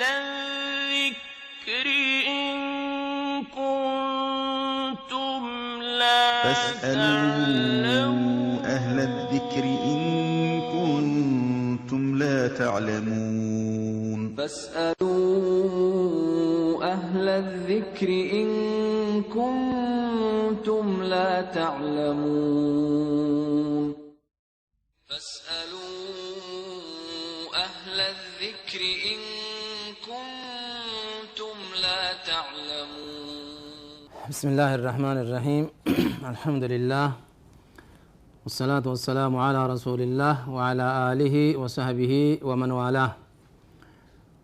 أهل الذكر إن كنتم لا فاسألوا أهل الذكر إن كنتم لا تعلمون. فاسألوا أهل الذكر إن كنتم لا تعلمون. فاسألوا أهل الذكر إن كنتم لا تعلمون. بسم الله الرحمن الرحيم. الحمد لله والصلاة والسلام على رسول الله وعلى آله وصحبه ومن والاه.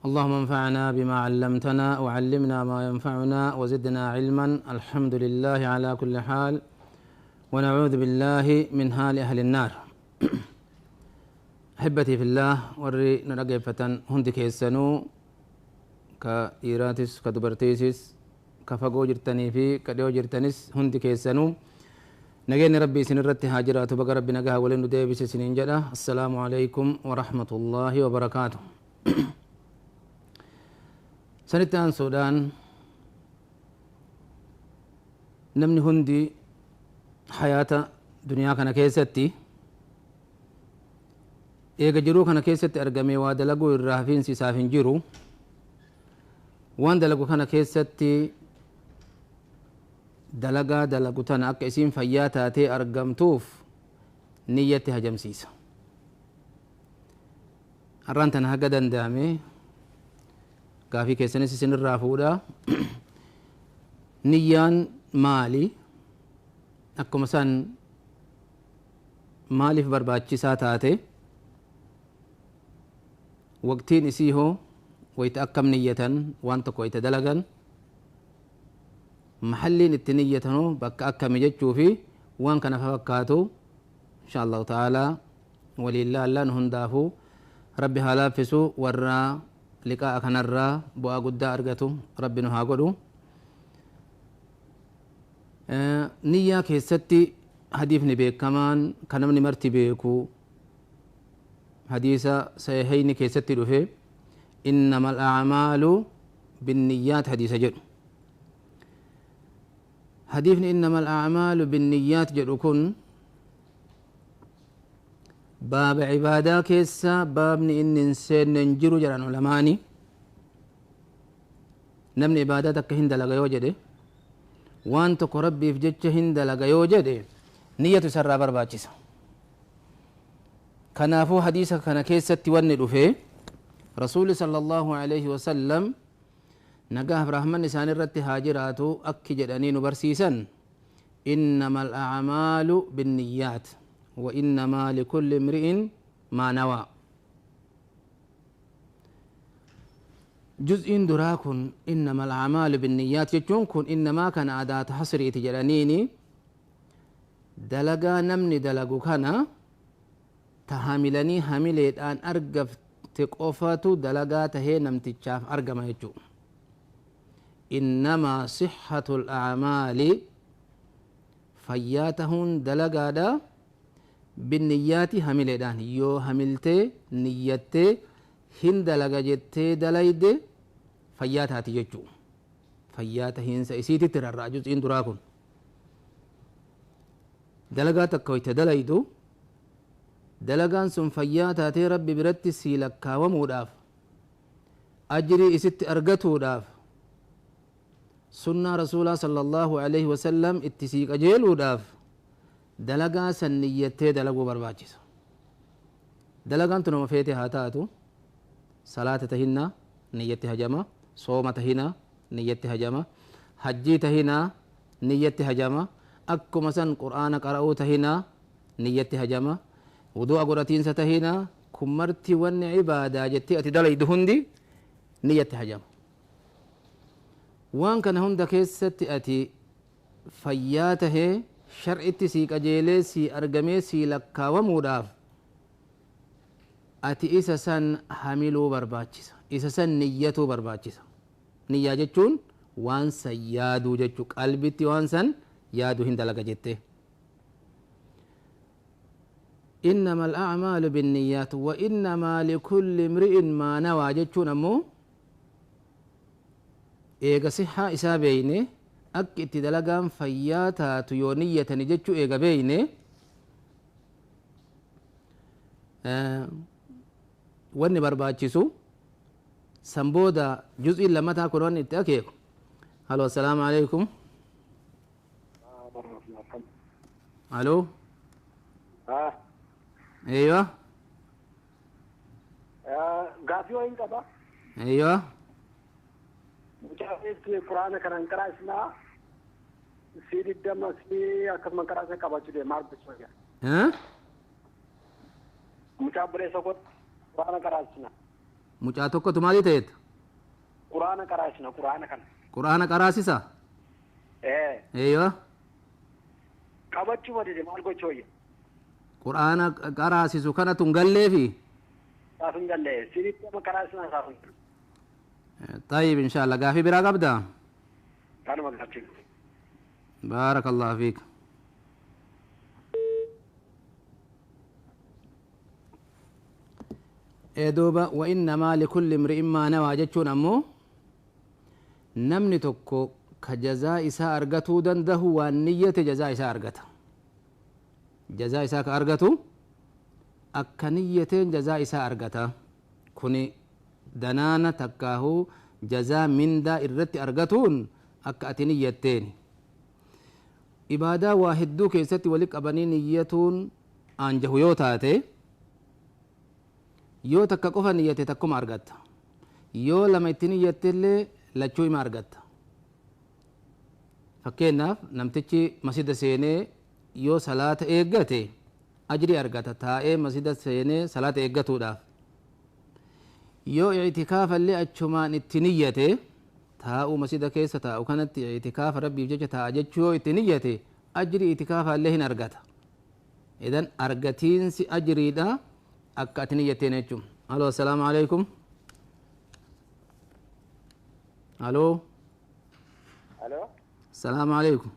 اللهم انفعنا بما علمتنا وعلمنا ما ينفعنا وزدنا علما. الحمد لله على كل حال، ونعوذ بالله من حال أهل النار. أحبتي في الله، وري نرقب فتن هندي كيسنو كإيراتس كدبرتيسس كفقو جرتني في كديو جرتنس هندي كيسنو نجين ربي سنرت هاجرات بقى ربي نجاها ولن ديبس سنين جدا. السلام عليكم ورحمة الله وبركاته. سنتان سودان نمني هندي حياة دنيا كان كيستي eega jiruu kana keessatti argamee waa dalaguu irraa hafiinsi isaaf hin jiru. Waan dalagu kana keessatti dalagaa dalagu tana akka isiin fayyaa taatee argamtuuf niyyatti hajamsiisa. Har'aan tana haga danda'ame gaafii keessanis isinirraa fuudha. Niyyaan maali? Akkuma san maaliif barbaachisaa taate? Waqtiin isii hoo wayita akkam niyyatan? Waan tokko wayita dalagan mahalliin itti niyyatanoo bakka akkami jechuu fi waan kana fakkaatu insha allahu ta'ala waliin laallaan hundaafuu rabbi haa laaffisu. Warra liqaa'a kanarraa bu'aa guddaa argatu rabbi nu haa godhu. Niyyaa keessatti hadiifni beekamaan kan namni marti beeku حديث صحيحين كيست رفي إنما الأعمال بالنيات، حديث جد حديث إنما الأعمال بالنيات جد كن باب عبادة كيسا باب إن إنسان ننجر جران علماني نمني عبادتك هند لغا يوجد وان تقربي في جدش هند لغا يوجد نية سر برباچسا. كنافو حديث كان كيست ون رفي رسول صلى الله عليه وسلم نجاه برحمن نسان الرت هاجراتو أكي جدني نبرسيسا إنما الأعمال بالنيات وإنما لكل امرئ ما نوى. جزء دراكن إنما الأعمال بالنيات يجونكن إنما كان أداة حصري تجرانيني دلقا نمني دلقو كان تحاملني حاملت أن أرقف تقوفاتو دلقا تهي نمتشاف أرقما يجو. إنما صحة الأعمال فياتهن دلقا دا بالنيات حاملتان يو حاملتي نيتي هن دلقا جتي دليد فياتها تجو فياتهن سيسيتي ترى جزء دراكن دلقا تكويت دليدو dalagaan sun fayyaa taatee rabbi biratti sii lakkaawamuudhaaf ajrii isitti argatuudhaaf sunnaa rasuulaa sallallahu alaihi wasallam itti sii qajeeluudhaaf dalagaa san niyyattee dalaguu barbaachisa. Dalagaan tun nama feete haa taatu salaata tahinna niyyatti hajama, sooma tahina niyyatti hajama, hajjii tahina niyyatti hajama, akkuma san qur'aana qara'uu tahina niyyatti hajama, وضوء قراتين ستهينا كمرتي ون عبادة جتي أتدلي دهندي نية هجم. وان كان هندا كيست أتي فياته شرعتي سي كجيلي سي أرقمي سي لكا وموداف أتي إسا سن حملو برباچسا إسا سن نيتو برباچسا. نية جتون وان سيادو جتو قلبتي وان سن يادو هندا لك جتي. إنما الأعمال بالنيات وإنما لكل امرئ ما نوى جتشون أمو Eega sixaa isaa beeyne, akka itti dalagaan fayyaa taatu yoo niyyatani jechuu eega beeyne, wanni barbaachisu san booda juz'iin lammataa kun wanni itti akeeku. Halo, assalaamu alaikum. Halo. Eeywa. Gaafii wayiin qaba. Eeywa. Mucaan quraana kanan qaraasnaa si 20 si akkasuma qaraasna qabachuu deema maal gochuu jira. Mucaa buleessa koo quraana qaraasna. Mucaa tokkotu maali ta'eet? Quraana qaraasna, quraana kana. Quraana qaraasisa? Ee. Eeywa. Qabachuu madide maal gochuu wayya? Quraana qaraasisu kanatu hin galleefi? Saaf hin galle, si 20 qaraasna saaf hin galle. طيب إن شاء الله قافي برا قبدا. أنا ما قافي. بارك الله فيك. دوبا وإنما لكل امرئ ما نوى جتشون أمو نمني تكو كجزاء إساء أرغتو دنده والنية جزاء إساء أرغته جزاء إساء أرغتو أكنية جزاء إساء أرغته كوني دنانا تكاهو جزاء من دا إرت أرغتون أكأتنيتين إبادة واحد دو كيستي ولك أبني نيتون أنجه يوتاتي yoo takka qofa niyyate takkuma argatta, yoo lama itti niyyattellee lachuu ima argatta. Fakkeenyaaf namtichi masjida seenee yoo salaata eeggate ajrii argata, taa'ee masjida seenee salaata eeggatuudhaaf. Yoo i'tikaafallee achumaan itti niyyate taa'uu masjida keessa taa'u kanatti i'tikaafa rabbiif jecha taa'a jechuu yoo itti niyyate ajrii i'tikaafallee hin argata. Idan argatiinsi ajriidha akka ati niyyatteen jechuun. Aloo, assalaamu alaikum. Aloo. Aloo. Assalaamu alaikum.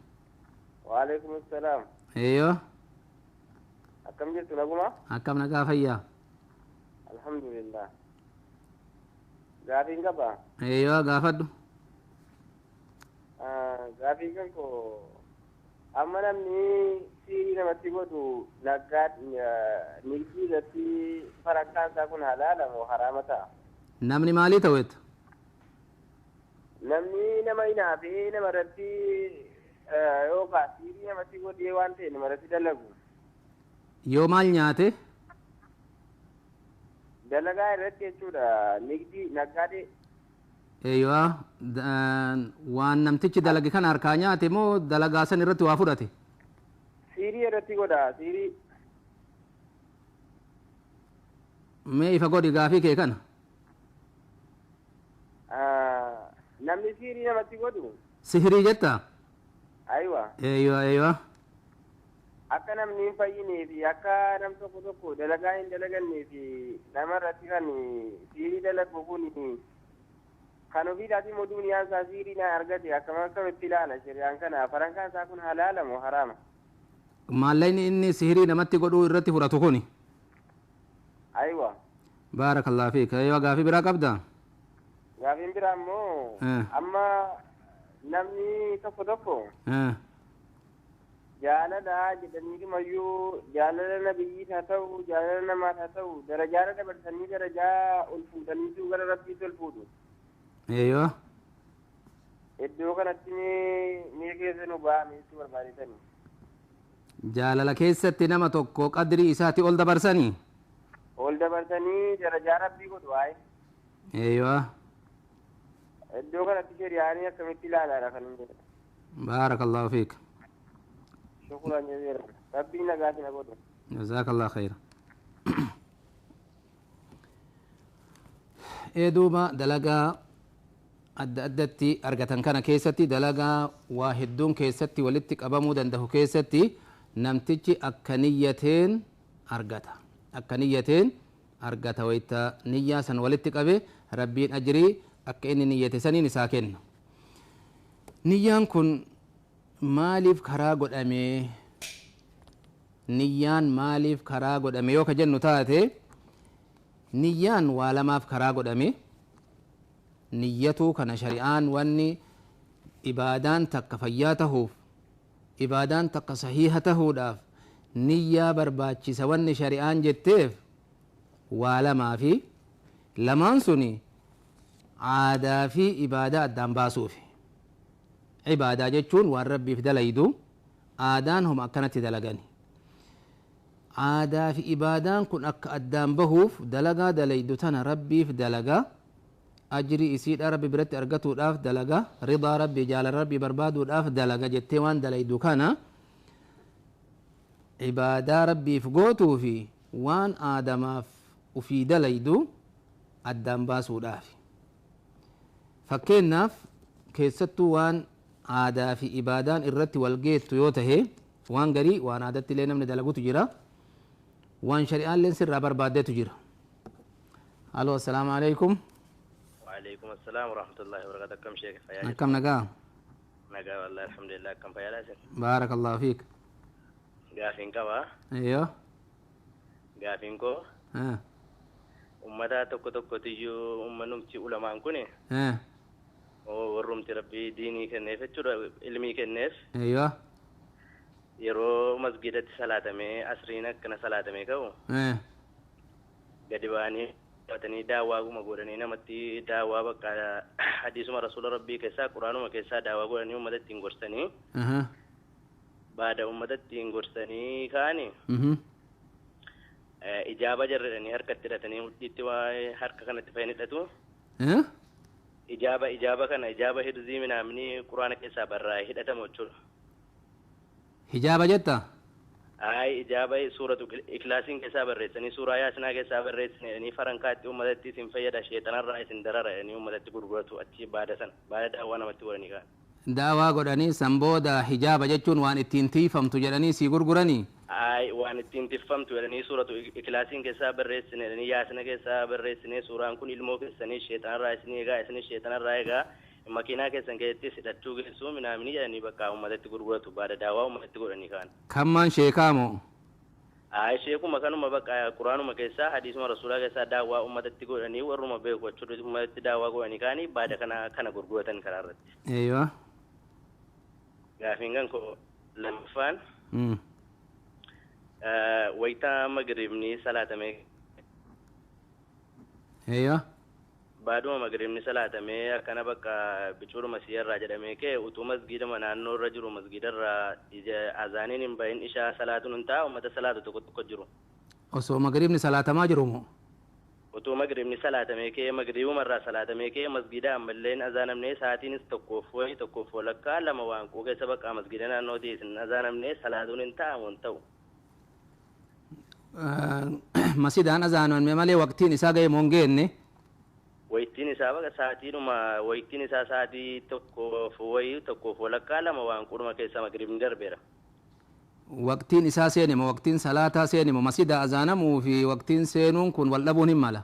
Waalaikum assalaam. Eeyyoo. Akkam jirtu, naguma? Akkam, nagaa fayyaa? Alhamdulillah. Gaafiin qaba? Eeyyoo, gaafadhu. Gaafii kan koo amma namni siirii namatti godhu naggaa nigdii irratti farakkaan isaa kun halaala moo haraama ta'a? Namni maalii ta'u jetta? Namni nama hinaafee nama irratti yookaan siirii namatti godhee waan ta'e nama irratti dalagu. Yoo maal nyaate? Dalagaa irratti jechuudha, nigdii naggaadee. Eeyyoo, waan namtichi dalage kana harkaa nyaate moo dalagaa san irratti waa fudhate? Siirii irratti godha, siirii. Mee ifa godhi gaafii kee kana. Namni siirii namatti godhu. Sihirii jettaa? Aywa. Eeyyoo, eeyyoo. Akka namni hin fayyinee fi akka nam tokko tokko dalagaa hin dalagannee fi nama irratti kan siirii dalagu kun kan ofiidhaati immoo duniyaan isaa siirii na argate akkam akkamitti ilaala shari'aan kana, farankaan isaa kun halaala moo haraama? Maallaqni inni sihirii namatti godhuu irratti fudhatu kuni. Aywa. Baarakallahu fiik. Eeyyoo, gaafii biraa qabdaa? Gaafiin biraa immoo amma namni tokko tokko jaalala jedhaniirumayyuu jaalala nabiyyiis haa ta'u jaalala namaas haa ta'u darajaara dabarsanii darajaa ol fuudhaniitu gara rabbiitti ol fuudhu. Eeyyoo. Iddoo kanatti mee keessa nu ba'ame jechuu barbaadetanii. Jaalala keessatti nama tokko qadrii isaatti ol dabarsanii? Ol dabarsanii darajaa rabbii godhu waa'ee. Eeyyoo. Iddoo kanatti shari'aanii akkamitti ilaalaadha kan hin jedhu. Baarakallahu fiik. Shukuran jazeera. Rabbiin nagaati na godhu. Jazakallah khayra. Ee duuba dalagaa adda addatti argatan kana keessatti dalagaa waa hedduun keessatti walitti qabamuu danda'u keessatti namtichi akka niyyateen argata. Akka niyyateen argata wayita niyyaa san walitti qabe rabbiin ajrii akka inni niyyate saniin isaa kenna. Niyyaan kun maaliif karaa godhame? Niyyaan maaliif karaa godhame yoo ka jennu taate niyyaan waa lamaaf karaa godhame. Niyyatuu kana shari'aan wanni ibaadaan takka fayyaa tahuuf, ibaadaan takka sahiiha tahuudhaaf niyyaa barbaachisa wanni shari'aan jetteef waa lamaa fi lamaan suni aadaa fi ibaadaa addaan baasuufi. Ibaadaa jechuun waan rabbiif dalaydu, aadaan homa akkanatti dalagani. Aadaa fi ibaadaan kun akka addaan bahuuf dalagaa dalaydu tana rabbiif dalaga, ajrii isiidha rabbi biratti argatuudhaaf dalaga, ridaa rabbii jaalala rabbii barbaaduudhaaf dalaga jettee waan dalaydu kana ibaadaa rabbiif gootuu fi waan aadamaaf ufii dalaydu addaan baasuudhaaf. Fakkeenyaaf keessattuu waan aadaa fi ibaadaan irratti wal geettu yoo tahe, waan garii waan aadatti illee namni dalagutu jira, waan shari'aan sirraa barbaaddetu jira. Halo, assalaamu alaikum. وعليكم السلام ورحمة الله وبركاته. كم شيخ فيا؟ Akkam nagaa? نجا والله الحمد لله. كم فيا لازم؟ بارك الله فيك. قافين كوا؟ ايوه. قافين كو؟ ها. ummata tokko tokkotu iyyuu uummanumti ulamaan kun ها. Warrumti rabbii diinii kenneef jechuudha, ilmii kenneef. ايوه. Yeroo masgidatti salaatamee asriin akkana salaatamee ka'u ها. Gadi ba'anii qabatanii daawwaa godhanii namatti daawwaa bakka hadiisuma rasuula rabbii keessaa, quraanuma keessaa daawwaa godhanii uummata ittiin gorsanii اها. Baada uummata ittiin gorsanii ka'anii mhm. Ijaaba jarredhanii harkatti hidhatanii mudhiitti waa'ee harka kanatti fayin hidhatu. ها. Ijaaba kana, ijaaba hirzii minaamni quraana keessaa barraa'ee hidhatamu jechuudha. Hijaaba jetta? Ay, ijaaba suuratu ikhlaasiin keessaa barreessanii, suuraa yaasinaa keessaa barreessanii, farankaatti uummatatti isin fayyada, sheexanarraa isin darara jedhanii uummatatti gurguratu achi baada sana, baada daawwaa namatti godhanii ka'an. Daawaa godhanii san booda hijaaba jechuun waan ittiin tiifamtu jedhanii sii gurguranii. Ay, waan ittiin tiffamtu jedhanii, suuratu ikhlaasiin keessaa barreessine jedhanii, yaasina keessaa barreessine, suuraan kun ilmoo keessanii sheexanarraa isin eegaa, isin sheexanarraa eegaa, makiinaa keessan keessattis hidhachuu geessuu minaamini jedhanii bakka uummatatti gurguratu baada daawwaa uummatatti godhanii ka'an. Kammaan sheekaamoo? Ay, sheekuma kanuma bakka quraanuma keessaa, hadiisuma rasuulaa keessaa daawwaa uummatatti godhanii, warruma beeku jechuudha, uummatatti daawwaa godhanii ka'anii baada kana kana gurguratan karaa irratti. ايوه. Gaafiin kan koo lammaffaan wayitaa magriibni salaatamee ايوه. Baaduma magriibni salaatamee akkana bakka bicuudhuma siyarraa jedhamee kee utuu masgiidama naannoo irra jiru masgiidarraa azaaniin hin bahin ishaa salaatuun hin ta'a uummata salaatu tokko tokko jiru. Osoo magriibni salaatamaa jiru moo? Utuu magriibni salaatamee kee, magriibumarraa salaatamee kee, masgiida ammallee azaanamnee, sa'aatiinis tokkoof wayi, tokkoof walakkaa, lama waanquu keessa bakka masgiida naannoo ta'e azaanamnee salaatuun hin ta'amu hin ta'u. Masjidaan azaaname malee waqtiin isaa ga'e moo hin geenne? Wayittiin isaa bakka sa'aatiidhuma, wayittiin isaa sa'aatii tokkoof wayi, tokkoof walakkaa, lama waanquudhuma keessa magriibni darbeera. Waqtiin isaa seene moo, waqtiin salaataa seene moo, masjida azaanamuu fi waqtiin seenuun kun wal dhabuun hin mala.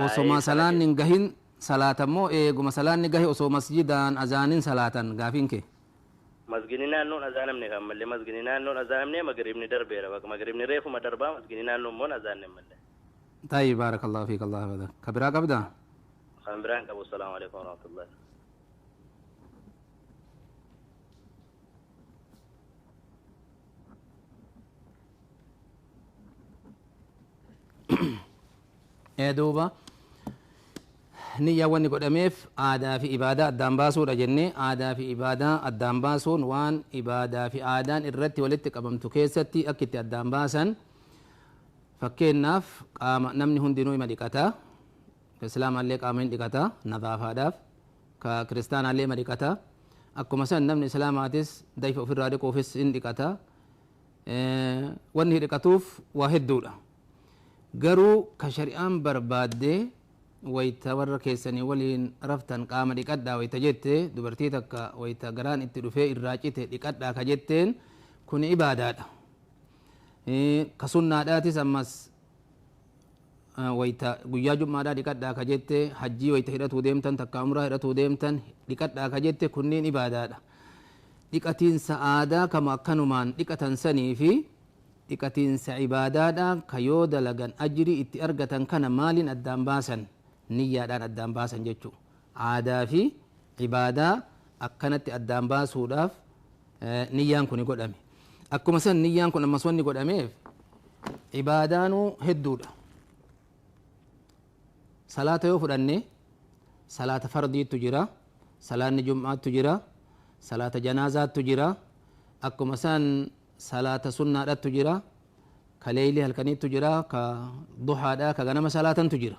Osoma salaanni hin gahin salaatammoo eeguma salaanni gahe osoo masjidaan azaanin salaatan gaafiin kee? Masgidni naannoon azaanamne kan mallee, masgidni naannoon azaanamne, magriibni darbeera, bakka magriibni reefuma darbaa, masgidni naannoon immoo azaanne mallee. طيب، بارك الله فيك، الله يحفظك. Ka biraa qabdaa? Kan biraan qabu. Assalaamu alaikum warahmatullahi. Ee, duuba niyyaa wanni godhameef aadaa fi ibaadaa addaan baasuudha jennee. Aadaa fi ibaadaa addaan baasuun waan ibaadaa fi aadaan irratti walitti qabamtu keessatti akka itti addaan baasan, fakkeenyaaf qaama namni hundinuu ima dhiqata. Ka islaamaallee qaama hin dhiqata nadaafaadhaaf, ka kiristaanaallee ima dhiqata. Akkuma san namni islaamaatis dayfa ofirraa dhiquufis hin dhiqata. Wanni dhiqatuuf waa hedduudha. Garuu ka shari'aan barbaaddee wayta warra keessanii waliin raftan qaama dhiqadhaa wayta jette, dubartii takka wayta garaan itti dhufee irraa cite dhiqadhaa ka jetteen kun ibaadaadha. Ka sunnaadhaatis ammas wayta guyyaa jummaadhaa dhiqadhaa ka jette, hajjii wayta hidhatuu deemtan takka umraa hidhatuu deemtan dhiqadhaa ka jette, kunniin ibaadaadha. Dhiqatiinsa aadaa kama akkanumaan dhiqatan sanii fi dhiqatiinsa ibaadaadha ka yoo dalagan ajrii itti argatan kana maaliin addaan baasan? Niyyaadhaan addaan baasan jechuu. Aadaa fi ibaadaa akkanatti addaan baasuudhaaf niyyaan kun godhame. Akkuma san niyyaan kun ammas wanni godhameef ibaadaanuu hedduudha. Salaata yoo fudhanne salaata fardiitu jira, salaanni jum'aattu jira, salaata janaazaattu jira, akkuma san salaata sunnaadhattu jira, ka leeylii halkaniittu jira, ka duhaadha, ka ganama salaatantu jira.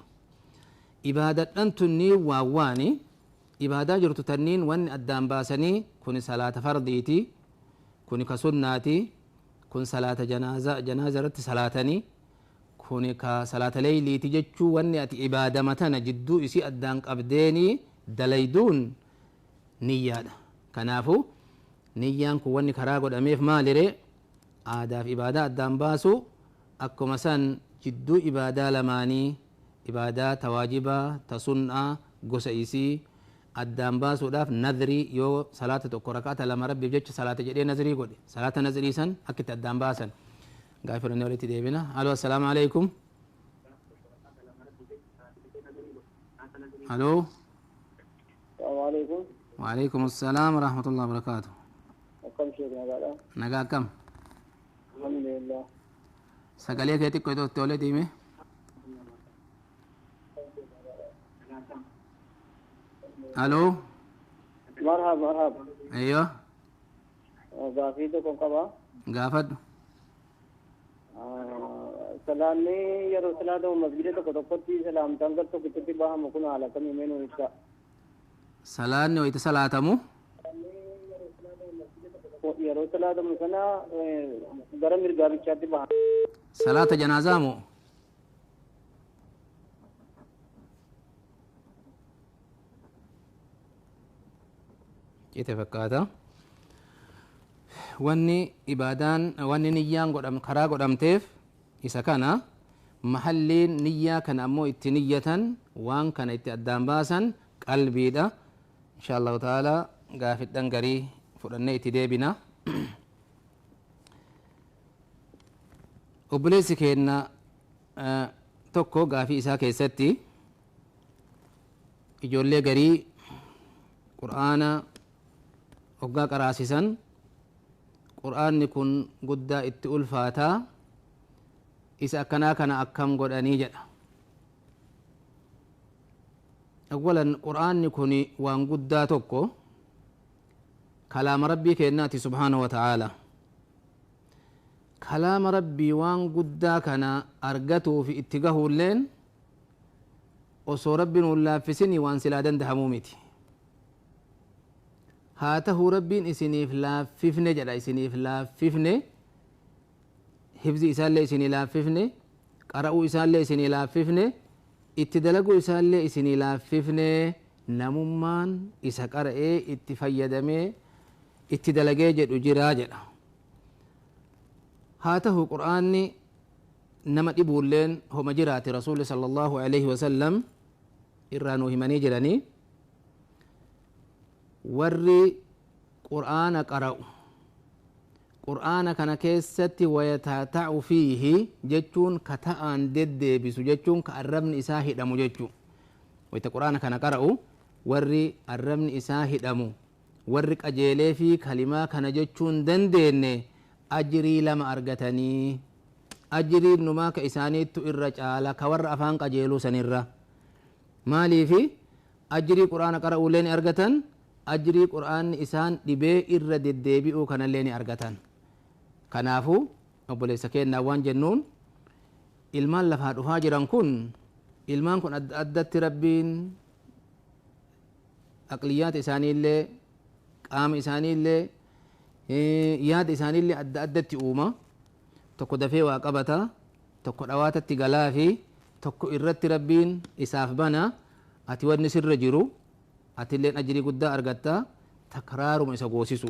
Ibaadadhan tunniin waan waani ibaadaa jirtu tanniin wanni addaan baasanii kuni salaata fardiiti, kuni ka sunnaati, kun salaata janaaza irratti salaatanii, kuni ka salaata leeyliiti jechuu wanni ati ibaadama tana jidduu isii addaan qabdeenii dalayduun niyyaadha. Kanaafu niyyaan kun wanni karaa godhameef maalire? Aadaaf ibaadaa addaan baasu. Akkuma san jidduu ibaadaa lamaanii, ibaadaa tawaajibaa ta sunnaa gosa isii addaan baasuudhaaf nadrii yoo salaata tokko rakaata lama rabbiif jecha salaata jedhee nazrii godhe, salaata nazrii san akka itti addaan baasan. Gaafa fudhannee walitti deebina. Alo, assalaamu alaikum. Alo. Salaamu alaikum. وعليكم السلام ورحمة الله وبركاته. Akkam sheek, nagaadha? Nagaa akkam? Alhamdulillah. Sagalee kee xiqqoo itti olee deeme. Alo. Marhab, marhab. Ayyo. Gaafii tokko qaba. Gaafadhu. Salaanni yeroo salaatamu masgida tokko tokkotti salaamtaan gar tokkitti bahamu kun haala kamii mee nuu ibsa? Salaanni wayita salaatamu Yeroo salaatamu sana gara mirgaa bichaatti bahama. Salaata janaazaa moo? Cite fakkaata. Wanni ibaadaan, wanni niyyaan godham karaa godhamteef isa kana. Mahalliin niyyaa kana ammoo itti niyyatan, waan kana itti addaan baasan qalbiidha. Insha Allahu ta'ala gaafidhan garii fudhannee itti deebina. Obboleessi keenna tokko gaafii isaa keessatti ijoollee garii qur'aana hoggaa qaraasisan qur'aanni kun guddaa itti ulfaataa, isa akkanaa kana akkam godhanii jedha. Awwalan qur'aanni kun waan guddaa tokko, kalaama rabbii kennaati subhaanahu wa ta'aala. Kalaama rabbii waan guddaa kana argatuu fi itti gahuulleen osoo rabbiin hin laaffisinii waan silaa dandahamuu miti. Haa tahuu rabbiin isiniif laaffifne jedha, isiniif laaffifne, hifzi isaallee isinii laaffifne, qara'uu isaallee isinii laaffifne, itti dalaguu isaallee isinii laaffifne. Namummaan isa qara'ee itti fayyadamee itti dalagee jedhu jiraa jedha. Haa tahu qur'aanni nama dhibuulleen homa jiraate rasuulli sallallahu alaihi wasallam irraa nuu himanii jiranii, warri qur'aana qara'u qur'aana kana keessatti wayataata'u fiihi jechuun ka ta'aan deddeebisu jechuun ka arrabni isaa hidhamu jechuu. Wayta qur'aana kana qara'u warri arrabni isaa hidhamu, warri qajeelee fi kalimaa kana jechuun dandeenne ajrii lama argatanii, ajriin numaa ka isaaniittu irra caala ka warra afaan qajeeluu sanirra. Maaliifi? Ajrii qur'aana qara'uullee ni argatan, ajrii qur'aanni isaan dhibee irra deddeebi'uu kanallee ni argatan. Kanaafuu obboleessa keenyaa waan jennuun, ilmaan lafaa dhufaa jiran kun, ilmaan kun adda addatti rabbiin aqliyaata isaaniillee, qaama isaaniillee, yaada isaaniillee adda addatti uuma. Tokko dafee waa qabata, tokko dhawaatatti galaa fi tokko irratti rabbiin isaaf bana. Ati wanni sirra jiru, atilleen ajrii guddaa argatta, takraaruma isa goosisu,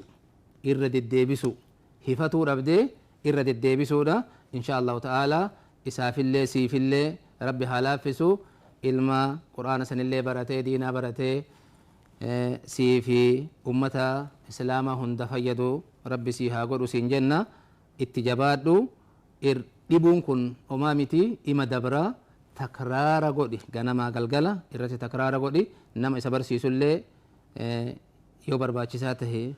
irra deddeebisu, hifatuu dhabdee irra deddeebisuudha. Insha Allahu ta'ala isaafillee siifillee rabbi haa laaffisu. Ilma qur'aana sanillee baratee diinaa baratee siifi ummata islaamaa hunda fayyadu rabbi sii haa godhu siin jenna. Itti jabaadhu. Dhibuun kun homaa miti, ima dabra. Takraara godhi, ganamaa galgala irratti takraara godhi. Nama isa barsiisullee yoo barbaachisaa tahe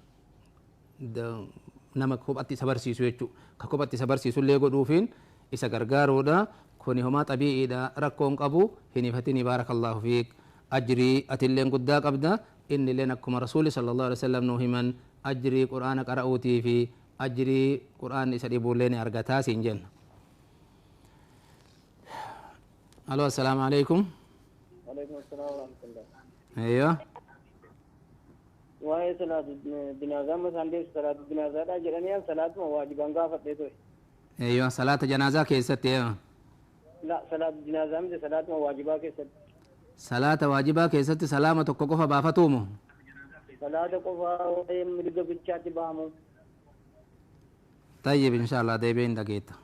nama kophatti isa barsiisu jechuu, ka kophatti isa barsiisullee godhuufiin isa gargaaruudha. Kuni homaa xabii'iidha, rakkoon qabu, hin ifatini. Baarakallahu fiik. Ajrii atilleen guddaa qabda, innilleen akkuma rasuuli sallallahu alaihi wasallam nuu himan ajrii qur'aana qara'uutii fi ajrii qur'aanni isa dhibuullee ni argataa siin jenna. Alo, assalaamu alaikum. Alaikum assalam wa rahmatullah. Ayyo. Waa'ee salaatu jinaazaa amma isaan deemsu salaatu jinaazaadha jedhanii an salaatuma waajibaan gaafadhee ture. Ayyo, salaata janaazaa keessatti, ayyo. La, salaatu jinaazaa miti, salaatuma waajibaa keessatti. Salaata waajibaa keessatti salaama tokko qofa baafatuumo? Salaata qofa waa'ee mirga bichaatti bahamu. طيب، إن شاء الله deebiin dhageetta.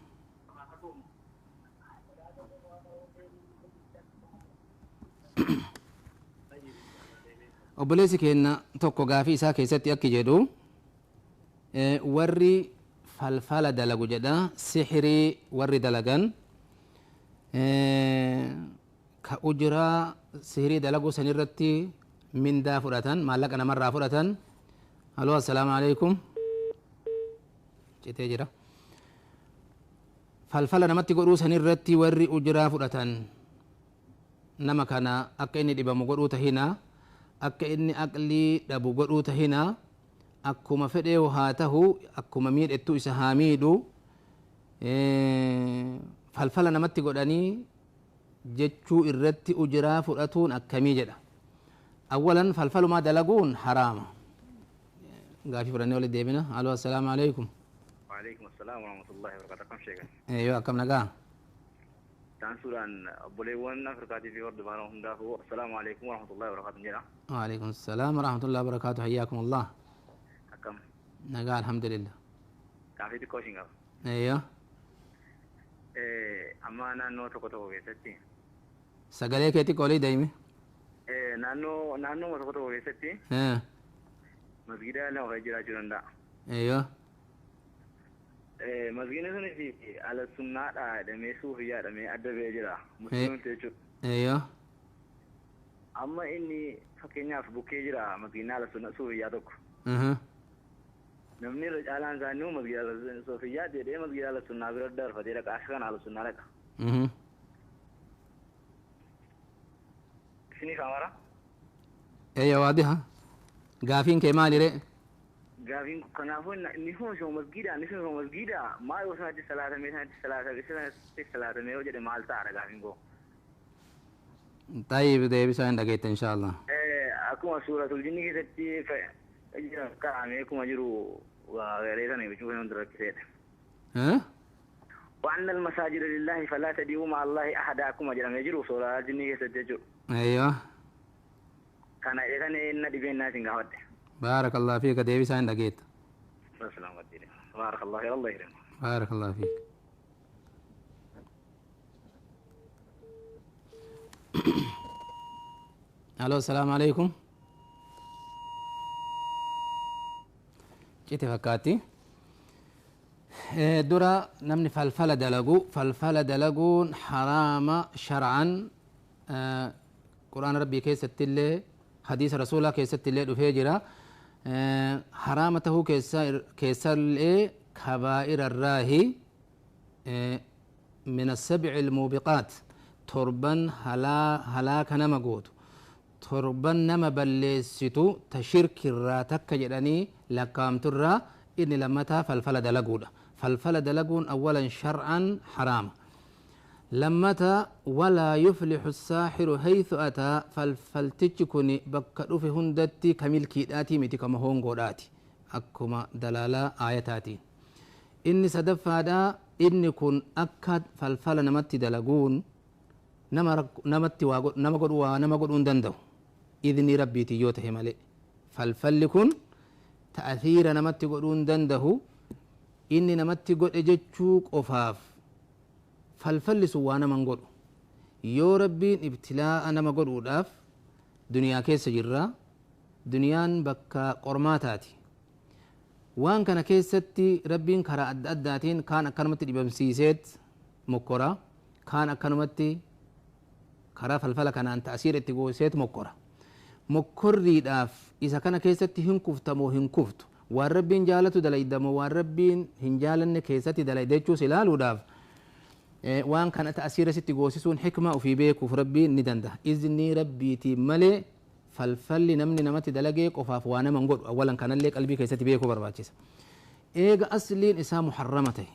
Obboleessi keenya tokko gaafii isaa keessatti akki jedhu, warri falfala dalagu jedha, sixirii warri dalagan, ka ujuraa sihirii dalaguu san irratti mindaa fudhatan, maallaqa namarraa fudhatan. Haloo, assalaamu alaikum. Citee jira. Falfala namatti godhuu san irratti warri ujuraa fudhatan, nama kana akka inni dhibamu godhuu tahina, akka inni aqlii dhabu godhuu tahina, akkuma fedhee haa tahu, akkuma miidhettu isa haa miidhu, falfala namatti godhanii jechuu irratti ujuraa fudhatuun akkamii jedha. Awwalan falfalumaa dalaguun haraama. Gaafii fudhannee walitti deebina. Aloo, assalaamu alaikum. وعليكم السلام ورحمة الله وبركاته. كم شيء؟ Eeyyoo, akkam, nagaa? Taansuudhaan obboleewwan Afrikaatii fi hordofaan hundaafuu assalaamu alaikum warahmatullahi wabarakatuh jedha. وعليكم السلام ورحمة الله وبركاته، حياكم الله. Akkam? Nagaa, alhamdulillah. Gaafii xiqqoo ishin qaba. Eeyyoo. Amma naannoo tokko tokko keessatti Sagalee kee xiqqoo olii deemi. Naannoo tokko tokko keessatti masgida lama fa'i jiraachuu danda'a. Eeyyoo. Masgidni sunis ala sunnaadha jedhamee suufiyyaa jedhamee adda ba'ee jira. Musliimota jechuudha. Eeyyoo. Amma inni fakkeenyaaf bukkee jira masgidni ala sunna suufiyyaa tokko. Namni irra caalaan isaanii masgida ala suufiyyaa jedhee masgida ala sunnaa bira darfatee dhaqa. Akka kana ala sunnaa dhaqa. Isiniif amara? Eeyyoo, waadiha. Gaafiin kee maali ree? Gaafiin kanaafuu inni kun osoo masgida, inni sun osoo masgida, maal yoo sanatti salaatamee, sanatti salaatamee, sanatti salaatamee yoo jedhe maal ta'aadha gaafiin koo? طيب، deebisaa hin dhageette insha Allah. Akkuma suuratul jinni keessatti kaa'amee akkuma jiru waa garee sana jechuun kan rakkiseedha. وأن المساجد لله فلا تدعوا مع الله أحدا akkuma jedhamee jiru suuraa jinni keessatti jechuudha. Eeyyoo. Kana jedhan inna dhibeen naasin gaafadhe. بارك الله فيك، deebisaa hin dhageette. السلام عليكم، بارك الله فيك، الله يكرمك. بارك الله فيك. الو، السلام عليكم. Cite fakkaatti. Dura namni falfala dalagu, falfala dalaguun haraama shar'an, qur'aana rabbii keessatti illee hadiisa rasuulaa keessatti illee dhufee jira. Haraama tahuu keessallee kabaa'ira irraahi, من السبع الموبقات، torban halaaka nama gootu, torban nama balleessitu, ta shirkirraa takka jedhanii lakkaa'amturraa inni lammataa falfala dalaguudha. Falfala dalaguun awwalan shar'an haraama. Lammata ولا يفلح الساحر حيث أتى. Falfaltichi kun bakka dhufe hundatti ka milkiidhaati miti, kama hongoodhaati, akkuma dalaalaa aayataatiin. Inni sadaffaadha, inni kun akka falfala namatti dalaguun namatti nama godhu, waa nama godhuu hin danda'u idni rabbiitiin yoo tahe malee. Falfalli kun ta'athiira namatti godhuu hin danda'u. Inni namatti godhe jechuu qofaaf falfalli sun waa naman godhu. Yoo rabbiin ibtilaa'a nama godhuudhaaf, duniyaa keessa jirra, duniyaan bakka qormaataati. Waan kana keessatti rabbiin karaa adda addaatiin kaan akkanumatti dhibamsiiseet mokkora, kaan akkanumatti Karaa falfala kanaan ta'asiira itti gooseetu mokkora. Mokkorriidhaaf isa kana keessatti hin kuftamoo hin kuftu, waan rabbiin jaalatu dalaydamoo waan rabbiin hin jaalanne keessatti dalayda jechuus ilaaluudhaaf waan kana ta'asiira sitti goosisuun hikmaa ofii beekuuf rabbiin ni danda'a. Iznii rabbiitiin malee falfalli namni namatti dalagee qofaaf waa nama hin godhu. Awwalan kanallee qalbii keessatti beekuu barbaachisa. Eega asliin isaa muharrama ta'e,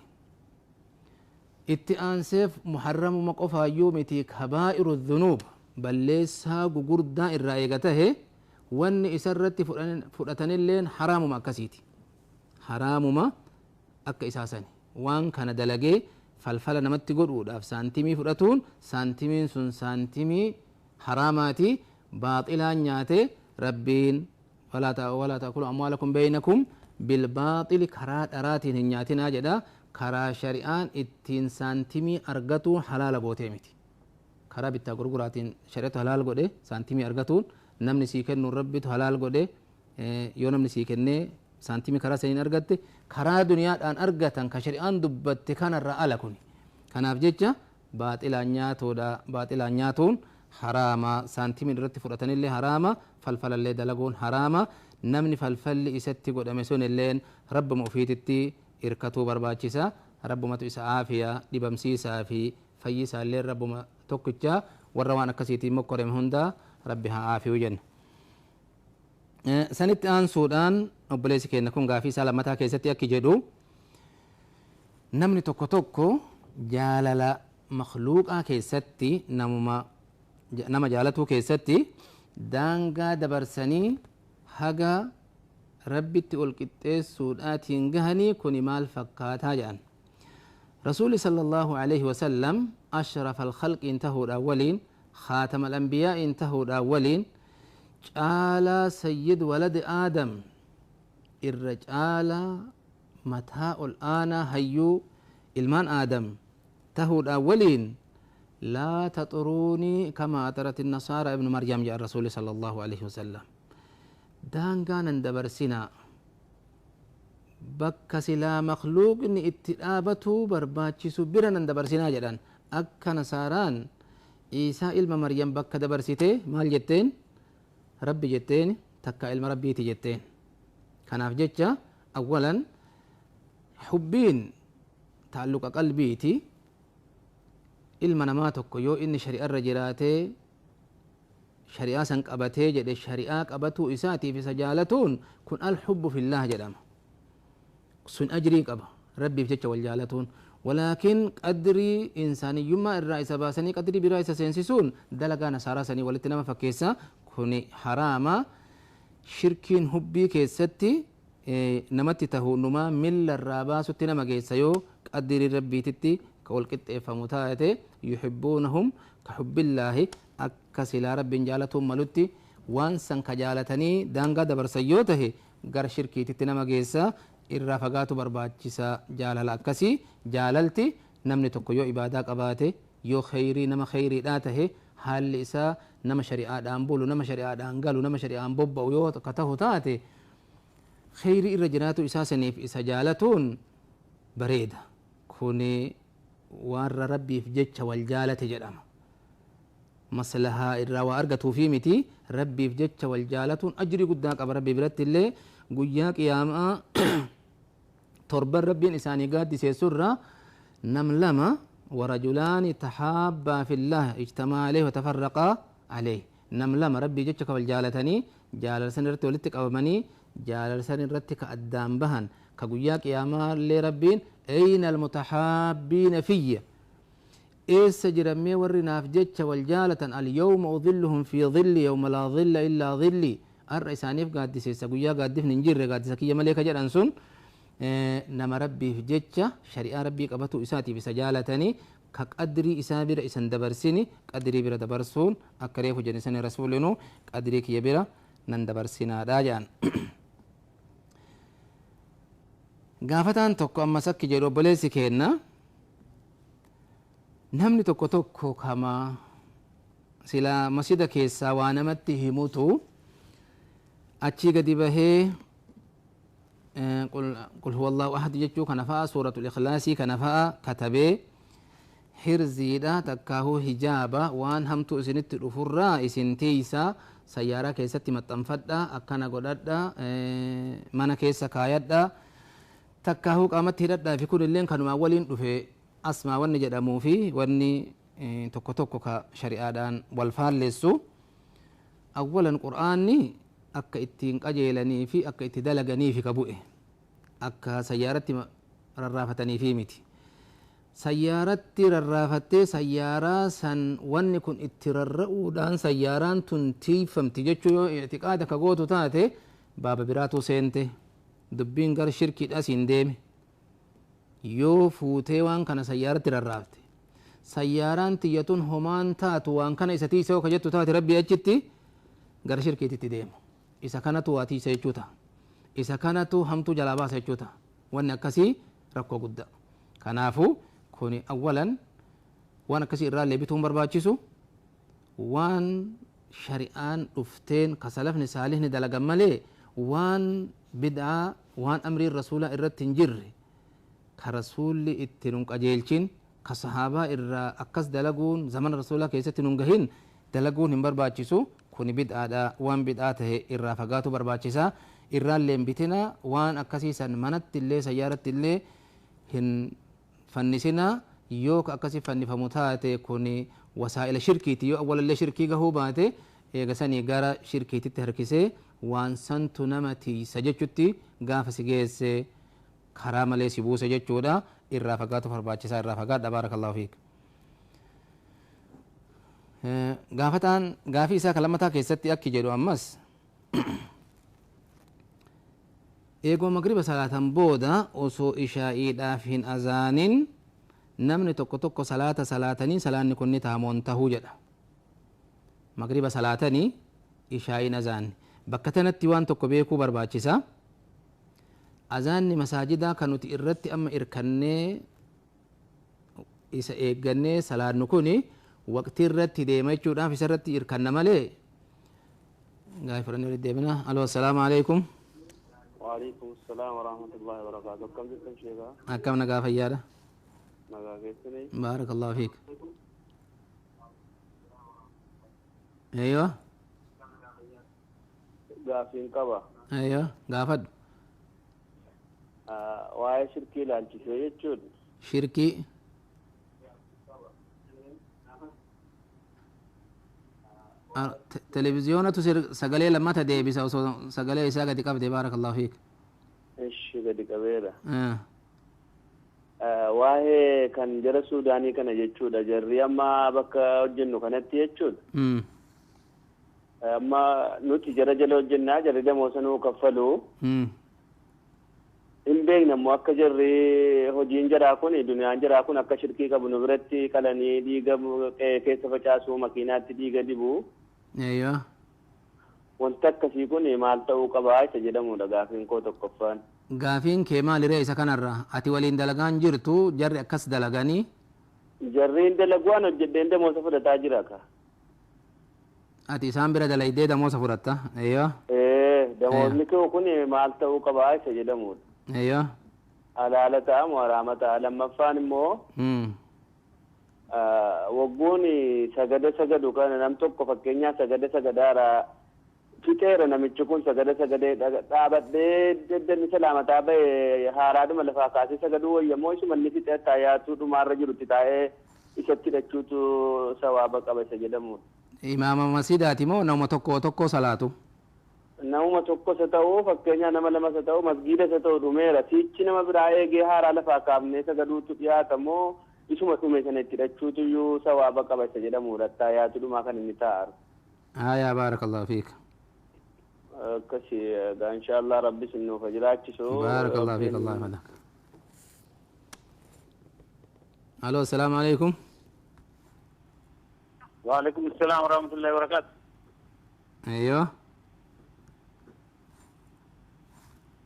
itti aanseef muharramuma qofaayyuu miti, kabaa'iru dhunuub balleessaa gugurdaa irraa eega tahe, wanni isa irratti fudhatanilleen haraamuma akkasiiti, haraamuma akka isaa sani. Waan kana dalagee falfala namatti godhuudhaaf saantimii fudhatuun, saantimiin sun saantimii haraamaati, baaxilaan nyaate. Rabbiin walaa ta'kulu amwaalakum beeynakum bilbaaxili, karaa dharaatiin hin nyaatinaa jedha. Karaa shari'aan ittiin saantimii argatuu halaala gootee miti. Karaa bittaa gurguraatiin shari'atu halaal godhe saantimii argatuun. Namni sii kennuun rabbitu halaal godhe. Yoo namni sii kennee saantimii karaa saniin argatte, karaa duniyaadhaan argatan ka shari'aan dubbatte kanarra ala kuni. Kanaaf jecha baaxilaan nyaatuudha, baaxilaan nyaatuun haraama, saantimiin irratti fudhatanillee haraama, falfalallee dalaguun haraama. Namni falfalli isatti godhame sun illeen rabbuma ofiititti irkatuu barbaachisa. Rabbumatu isa aafiya, dhibamsiisaa fi fayyisaallee rabbuma tokkicha. Warra waan akkasiitiin mokkoreme hundaa rabbi haa aafiyuu jenna. Sanitti aansuudhaan obboleessi keenya kun gaafii isaa lammataa keessatti akki jedhu: namni tokko tokko jaalala makluuqaa keessatti, namuma nama jaalatuu keessatti daangaa dabarsanii haga rabbitti ol qixxeessuudhaatiin gahanii, kuni maal fakkaataa jedhan. Rasuuli صلى الله عليه وسلم أشرف الخلق intahuudhaan waliin, خاتم الأنبياء intahuudhaan waliin, caalaa سيد ولد آدم irra caalaa mataa ol aanaa hayyuu ilmaan aadam tahuudhaan waliin, لا تطروني كما أطرت النصارى ابن مريم جاء الرسول صلى الله عليه وسلم. Daangaa nan dabarsinaa, bakka silaa makluuqni itti dhaabatuu barbaachisu bira nan dabarsinaa jedhan. Akka nasaaraan Iisaa ilma Maryam bakka dabarsite, maal jetteen? Rabbi jetteen, takka ilma rabbiiti jetteen. Kanaaf jecha awwalan hubbiin taalluqa qalbiiti. Ilma namaa tokko yoo inni shari'arra jiraatee shari'aa san qabatee jedhe, shari'aa qabatuu isaatiif isa jaalatuun kun الحب في الله jedhama. Sun ajrii qaba, rabbiif jecha wal jaalatuun. Walaakin qadrii insaaniyyummaa irraa isa baasanii qadrii biraa isa seensisuun dalagaa nasaaraa sanii walitti nama fakkeessa. Kuni haraama. Shirkiin hubbii keessatti namatti tahu numaa milla irraa baasutti nama geessa yoo qadrii rabbiititti ka wal qixxeeffamu taate. يحبونهم كحب الله, akka silaa rabbiin jaalatuun malutti waan san ka jaalatanii daangaa dabarsan yoo tahe, gara shirkiititti nama geessa. Irraa fagaatu barbaachisa jaalala akkasii. Jaalalti namni tokko yoo ibaadaa qabaate, yoo kheyrii nama kheyriidhaa tahe, haalli isaa nama shari'aadhaan bulu, nama shari'aadhaan galu, nama shari'aan bobba'u yoo ka tahu taate, kheyrii irra jiraatu isaa saniif isa jaalatuun bareeda. Kuni warra rabbiif jecha wal jaalate jedhama. Maslahaa irraa waa argatuufi miti. Rabbiif jecha wal jaalatuun ajrii guddaa qaba rabbi biratti illee. Guyyaa qiyaamaa torban rabbiin isaanii gaaddiseessurra nam lama, ورجلان تحابا في الله اجتمعا عليه وتفرقا عليه, nam lama rabbii jecha ka wal jaalatanii, jaalala san irratti walitti qabamanii, jaalala san irratti ka addaan bahan, ka guyyaa qiyaamaa illee rabbiin أين المتحابين في, eessa jirammee warri naaf jecha wal jaalatan, اليوم أظلهم في ظلي يوم لا ظل إلا ظلي, har'a isaaniif gaaddiseessa guyyaa gaaddifni hin jirre gaaddisa kiyya malee ka jedhan sun, nama rabbiif jecha shari'aa rabbii qabatu isaatiif isa jaalatanii, ka qadrii isaa bira isan dabarsini. Qadrii bira dabarsuun akka reefu jedhe sani, rasuulinuu qadrii kiyya bira nan dabarsinaadha jedhan. Gaafataan tokko ammas akki jedhu: obboleessi keenna, namni tokko tokko kama silaa masjida keessaa waa namatti himutu achii gadi bahee قل هو الله أحد jechuu kana fa'a, suuratul ikhlaasii kana fa'a katabee Hirziidha takkaahuu hijaaba waan hamtuu isinitti dhufurraa isin tiiysa, sayyaaraa keessatti maxxanfadha, akkana godhadha, mana keessa kaayadha, takkaahuu qaamatti hidhadhaa fi kun illeen kanumaa waliin dhufe asmaa wanni jedhamuu fi wanni tokko tokko ka shari'aadhaan wal faalleessu. Awwalan qur'aanni akka ittiin qajeelanii fi akka itti dalaganiifi ka bu'e, akka sayyaaratti rarraafataniifi miti. Sayyaaratti rarraafattee sayyaaraa san wanni kun itti rarra'uudhaan sayyaaraan tun tiifamti jechuu yoo i'tiqaada ka gootu taate baaba biraatu seente, dubbiin gara shirkiidha siin deeme. Yoo fuutee waan kana sayyaaratti rarraafte, sayyaaraan tiyyatun homaan taatu waan kana isa tiisa yoo ka jettu taate rabbii achitti gara shirkiititti deema. Isa kanatu waa tiisa jechuu ta'a, isa kanatu hamtuu jalaa baasa jechuu ta'a. Wanni akkasii rakkoo guddaa. Kanaafuu kuni awwalan waan akkasii irraa illee bituun barbaachisu, waan shari'aan dhufteen ka salafni saalihni dalagan malee waan bid'aa waan amriin rasuulaa irratti hin jirre ka rasuulli itti nun qajeelchin ka sahaabaa irraa akkas dalaguun zamana rasuulaa keessatti nun gahin dalaguun hin barbaachisu. Kuni bid'aadha, waan bid'aa tahe irraa fagaatu barbaachisa. Irraallee hin bitina, waan akkasii san manatti illee sayyaaratti illee hin fannisina. Yoo ka akkasii fannifamu taate kuni wasaa'ila shirkiiti. Yoo awwalallee shirkii gahuu baate eega sanii gara shirkiititti harkisee waan santu nama tiisa jechutti gaafa si geesse karaa malee si buuse jechuudha. Irraa fagaatu barbaachisaa, irraa fagaadha. Baarakallaahu fiik. Gaafataan gaafii isaa kan lammataa keessatti akki jedhu ammas eegoo magriba salaatan booda osoo ishaa'iidhaaf hin azaanin namni tokko tokko salaata salaatanii salaanni kun ni tahamoon tahuu jedha. Magriba salaatanii ishaa'iin azaanni bakka tanatti waan tokko beekuu barbaachisa. Azaanni masaajidaa kan nuti irratti amma irkannee isa eeggannee salaannu kuni waqtii irratti deema jechuudhaaf isa irratti irkanna malee gaafii fudhannee walitti deebina. Aloo, assalaamu alaikum. وعليكم السلام ورحمة الله وبركاته. كم جبتم شيخا؟ Akkam nagaa fayyaadha? Nagaa keessanii. Baarakallaahu fiik. Eeyyo. Gaafiin qaba. Eeyyo, gaafadhu. Waa'ee shirkii ilaalchisee jechuudha. Shirkii televiziyoonatu sagalee lammata deebisa, osoo sagalee isaa gadi qabde. Baarakallaahu fiik. Ishi gadi qabeera. Waa'ee kan jara Suudaanii kana jechuudha. Jarri amma bakka hojjennu kanatti jechuudha. Amma nuti jara jala hojjennaa, jarri damoosa nuu kaffalu. Hin beekna immoo akka jarri hojiin jaraa kun duniyaan jaraa kun akka shirkii qabu nu biratti qalanii dhiiga qe'ee keessa facaasuu, makiinaatti dhiiga dibu. Eeyyo. Wanti akkasii kun maal ta'uu qabaa isa jedhamudha gaafiin koo tokkoffaan. Gaafiin kee maaliree isa kanarra? Ati waliin dalagaan jirtu, jarri akkas dalaganii. Jarriin dalaguwaan hojjedheen damoosa fudhataa jira ka. Ati isaan bira dalaydee damoosa fudhatta. Eeyyo. Ee, damoosni koo kun maal ta'uu qabaa isa jedhamudha. Eeyyo. Halaala ta'a moo haraama ta'a? Lammaffaan immoo waggoon sagada sagadu kana nam tokko fakkeenyaaf sagada sagadaara fixeera, namichi kun sagada sagadee dhaabadhee deddanni salaamataa ba'e haaraadhuma lafaa kaasee sagaduu wayyamoo isuma inni fixee taayaatu dhumaarra jirutti taa'ee isatti hidhachuutu sawaaba qaba isa jedhamudha. Imaama masiidaati moo nama tokko tokko salaatu? Namuma tokkos haa ta'u, fakkeenyaaf nama lamas haa ta'u, masgiidas haa ta'u, dhumeera, siichi nama biraa eegee haaraa lafaa kaafnee sagaduutu dhiyaata moo isuma dhume sana itti hidhachuutu iyyuu sawaaba qaba isa jedhamudha taayaatu dhumaa kan inni taa'aru. Haya, baarakallaahu fiik. Akkasi egaa, inshallah rabbi isin nuuf haa jiraachisu. Baarakallaahu fiik, Allah yahfadak. Alo, assalaamu alaikum. وعليكم السلام ورحمة الله وبركاته. Eeyyo.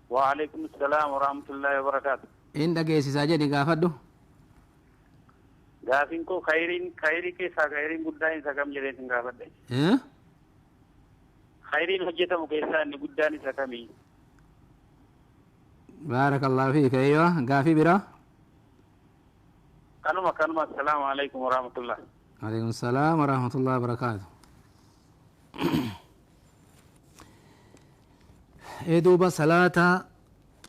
وعليكم السلام ورحمة الله وبركاته. In dhageessisaa jedhi, gaafadhu. Gaafiin koo khayriin khayrii keessaa khayriin guddaan isa kam jedheen sin gaafadhe. Eh? Khayriin hojjetamu keessaa inni guddaan isa kamii? Baarakallaahu fiik. Eeyyo, gaafii biraa. Kanuma kanuma assalaamu alaikum warahmatullah. Alaikum salaam warahmatullahi wabarakaatu. Ee duuba salaata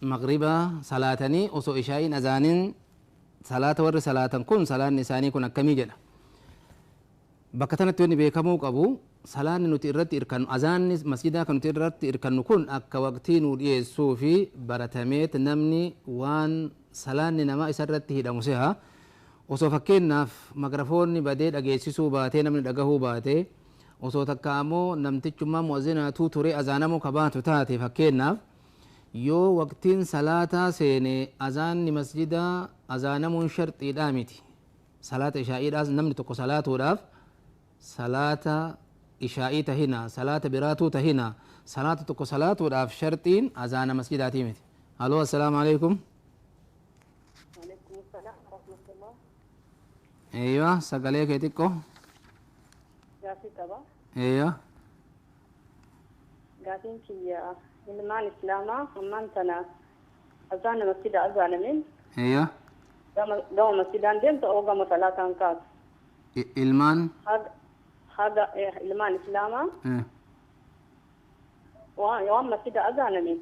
magriba salaatanii osoo ishaa'iin azaanin salaata warri salaatan kun salaanni isaanii kun akkamii jedha. Bakka tanatti wanni beekamuu qabu salaanni nuti irratti irkannu azaanni masjidaa kan nuti irratti irkannu kun akka waqtii nuu dhiyeessuu fi baratameet namni waan salaanni namaa isa irratti hidhamu seha osoo fakkeenyaaf magrafoonni badee dhageessisuu baatee namni dhagahuu baatee osoo takka ammoo namtichummaa mu'azzinaatuu ture azaanamuu kabaatu taate fakkeenyaaf yoo waqtiin salaataa seene azaanni masjidaa azaanamuun sharxiidhaa miti salaata ishaa'iidhaas namni tokko salaatuudhaaf salaata ishaa'ii tahina salaata biraatuu tahina salaata tokko salaatuudhaaf sharxiin azaana masjidaatii miti. Haloo assalaamu alaikum. Waalaikum salaam warahmatullah. Eeywa sagalee kee xiqqoo. Gaafii qaba. Eeywa. Gaafiin kiyya ilmaan islaamaa ammaan tana azaana masjida azaanamin Eeywa. gama masjidaan deemta oo gama salaataan kaatu. Ilmaan Haga ilmaan islaamaa waan masjida azaanamin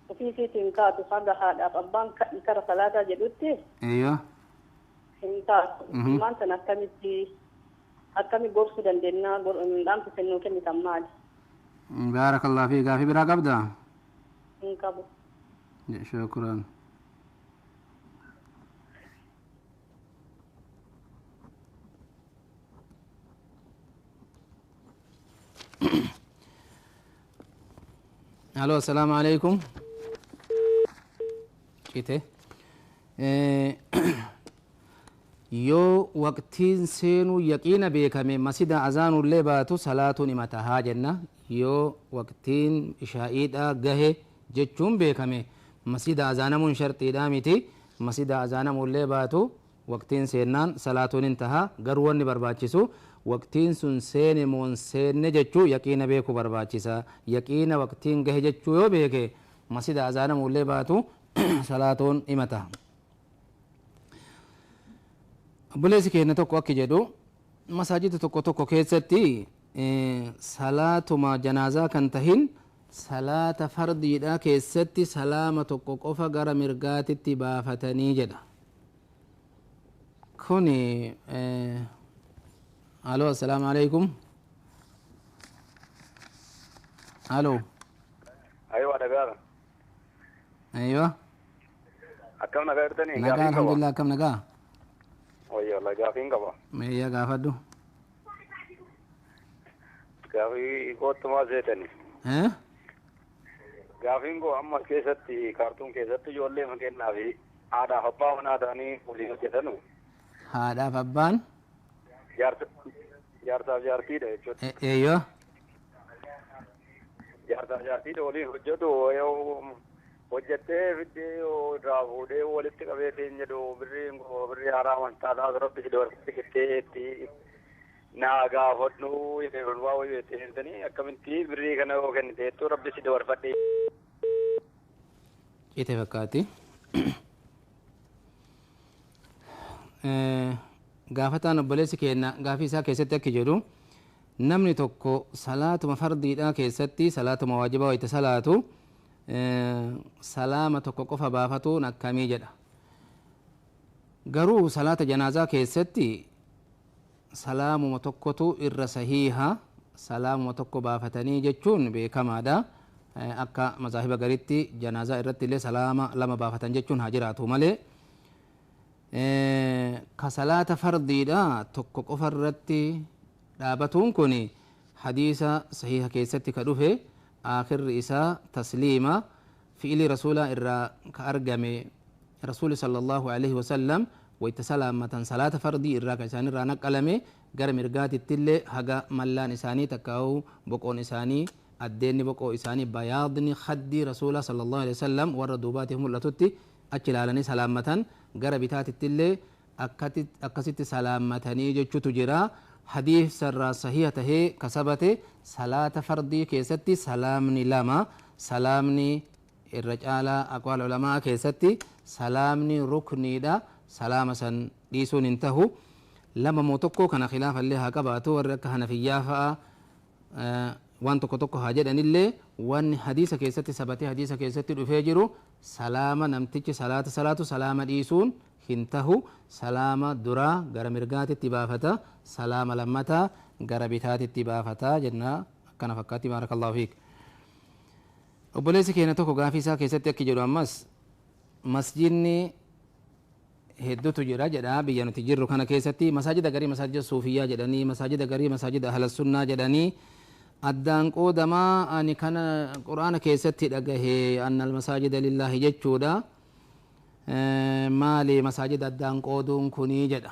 ofii isiitiin kaatu haga haadhaaf abbaan kara salaataa jedhutti Eeywa. hin kaatu. Ilmaan tana akkamitti akkami gorsuu dandeenya dhaamsa kennuu kennitan maali? Baarakallah fi gaafii biraa qabdaa? Hin qabu. Shukran. Alo assalaamu alaikum. Cite. Yoo waqtiin seenuu yaqiina beekame masjida azaanullee baatu salaatuun himata haa jenna. Yoo waqtiin ishaa'iidha gahe jechuun beekame masjida azaanamuun sharxiidhaa miti masjida azaanamullee baatu waqtiin seennaan salaatuun hin taha. Garuu wanni barbaachisu waqtiin sun seene moon seenne jechuu yaqiina beekuu barbaachisa. Yaqiina waqtiin gahe jechuu yoo beeke masjida azaanamullee baatu salaatuun himata. Obboleessi keenya tokko akki jedhu masaajida tokko tokko keessatti salaatuma janaazaa kan tahin salaata fardiidha keessatti salaama tokko qofa gara mirgaatitti baafatanii jedha. Kuni alo assalaamu alaikum. Alo. Aywa dhagaadha. Aywa. Akkam nagaa jirtanii? Nagaa alhamdulillah akkam nagaa? Wayya wallahi gaafiin qaba. Meeyyaa gaafadhu. Gaafii kootumaa seetani. Gaafiin koo amma keessatti kaartuun keessatti ijoollee fakkeenyaa fi haadhaaf abbaa manaa ta'anii waliin hojjetanu. Haadhaaf abbaan? Jaarsaaf jaartiidha jechuudha. Eeyyoo. Jaarsaaf jaartiidha waliin hojjetu yoo hojjettee fiddee yoo irraa fuudhee walitti qabee siin jedhu birriin koo birrii haaraa amantaadhaa asirratti si dabarsite jettee itti naa gaafadhu jedhee waa wayii jettee seentanii akkamitti birrii kana yoo kennite jettuu rabbi si dabarfadhe. Cite fakkaatti. Gaafataan obboleessi keenya gaafii isaa keessatti akki jedhu namni tokko salaatuma fardiidhaa keessatti salaatuma waajibaa wayita salaatu salaama tokko qofa baafatuun akkamii jedha. Garuu salaata janaazaa keessatti salaamuma tokkotu irra sahiiha salaamuma tokko baafatanii jechuun beekamaadha. Akka mazaahiba garitti janaazaa irratti illee salaama lama baafatan jechuun haa jiraatu malee ka salaata fardiidha tokko qofa irratti dhaabatuun kun hadiisa sahiiha keessatti ka dhufe آخر إساء تسليما في إلي رسولا إرى كأرقم رسول صلى الله عليه وسلم ويتسلامة صلاة فردي إرى كإساني إرى نقلمي غير مرقات التلي هقا ملان إساني تكاو بقون إساني الدين بقو إساني بياضني خدي رسول صلى الله عليه وسلم وردوباتهم اللتوتي أجلالني سلامة غير بتات التلي أكست سلامة نيجي تجرا حديث سر صحيحته كسبته صلاة فردي كيستي سلامني لما سلامني الرجال أقوال علماء كيستي سلامني ركني دا Salaama san dhiisuun hin tahu. Lama moo tokko kana khilaafallee haa qabaatu, warri akka Hanafiyyaa fa'a waan tokko tokko haa jedhanillee, wanni hadiisa keessatti sabatee hadiisa keessatti dhufee jiru salaama namtichi salaata salaatu salaama dhiisuun hin tahu. Salaama duraa gara mirgaatitti baafata, salaama lammataa gara bitaatitti baafata jenna. Akkana fakkaatti. Baarakallahu fiik. Obboleessi keenya tokko gaafii isaa keessatti akki jedhu, ammas masjidni hedduutu jira jedha. Biyya nuti jirru kana keessatti masaajida garii masaajida suufiyyaa jedhanii, masaajida garii masaajida ahlassunnaa jedhanii addaan qoodamaa. Ani kana Qur'aana keessatti dhagahe, anna almasaajida lillaahi jechuudha. Maali masaajida addaan qooduun kunii jedha.